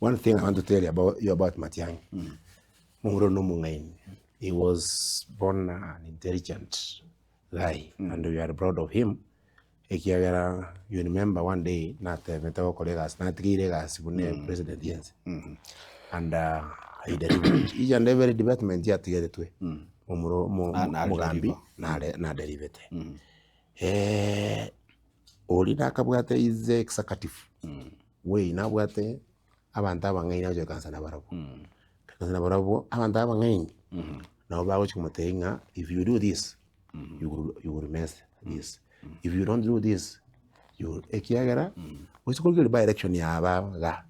One thing I want to tell you about, you about Matiang'i, momura oyo nomong'aini, he was born an intelligent guy and we are proud of him, ekiagera you remember one day natebete gokora egasi, natigeire egasi buna president yense and he delivered each and every department yatigeretwe, momura omo omogambi nare naderivete. Oria nakabwate his executive way nabwate abanto abang'aini agocha goikaransa nabarabwo, goikaransa nabarabwo abanto abang'aini nabo bagochia komotebia ng'a if you do this you will you will mess this, if you don't do this you will ekiagera gose korigereria by election yaba iga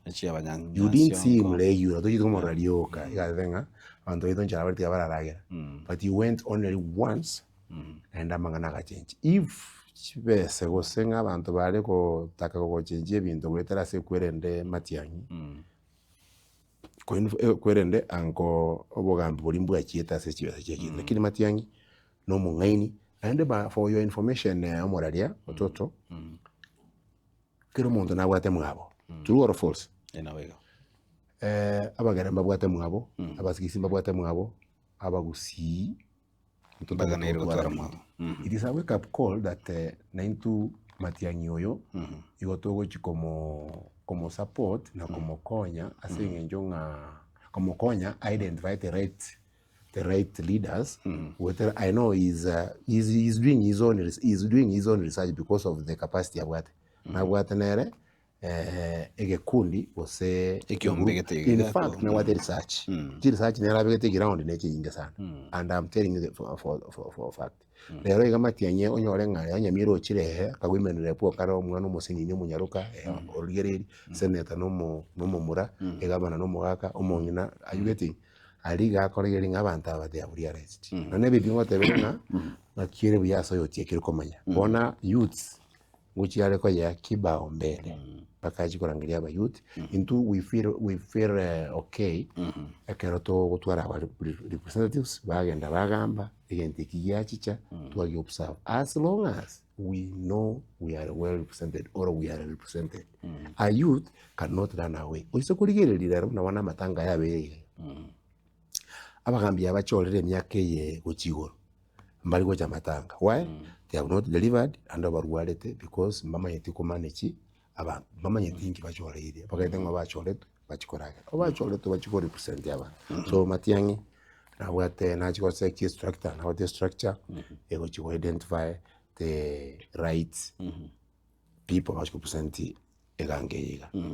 you didn't see him regular tochiete komorora rioka egateba ng'a abanto baito nchara bare tiga bararagera but he went only once. Naende amang'ana agachenchia. If chibese gose ng'a abanto bare gotaka gochenchia ebinto goetera ase ekwerende matiang'i, ekwerende ango obogambi boria mbwachiete ase chibesa chiachiete. Lakini matiang'i na omong'aini, naende ba for your information omoraria ototo, kera omonto nabwate mwabo, true or false? Abagere mbabwate mwabo, abasigisi mbabwate mwabo, abagusii. Mbaganeire gotwara mwabo. It is a wake up call that naintwe matiang'i oyo igo togochi komo komo support na komokonya ase eng'encho ng'a komokonya identify the right the right leaders goetera I know he is he is doing his own he is doing his own research because of the capacity abwate. Nabwate nere egekundi gose Ekiombe gete in fact nabwate research chiresearch nere abegete eground ne chinyinge sana and I'm telling you for, for, for, for a fact rero iga matiang'i onyore ng'a onye mira ochire ehe akagoimenera abwo okare omwana omosinini omonyaroka origereiri senator na omo na omomura egavana na omogaka omong'ina are you getting? Aria iga akoregereria ng'a abanto aba they have realized. Nonya na ebibi ngotebire ng'a ng'aki ere buya ase oyotiekire komanya. Bono youths Ngochia are koyea kibao mbere mpaka achie korangeria abayouth intwe we feel we feel okay ekero togotwara aba representatives bagenda bagamba egento eki giachicha twagi observe as long as we know we are well represented or we are represented a youth cannot run away oise korigereria rero buna bono amatanga aya abeire iga abagambi aba bachorire emiaka eye gochia igoro. Mbari gocha amatanga why? They have not delivered naende barwarete because mbamanyeti ko manage abanto, mbamanyeti inki bachoreire, bagaete ng'a bachoretwe bachie koragera, obachoretwe bachie ko represent abanto. So matiang'i nabwate nachia gosekia estructure, nabwate estructure egochia go identify the right people bagochi ko represent egango eye iga.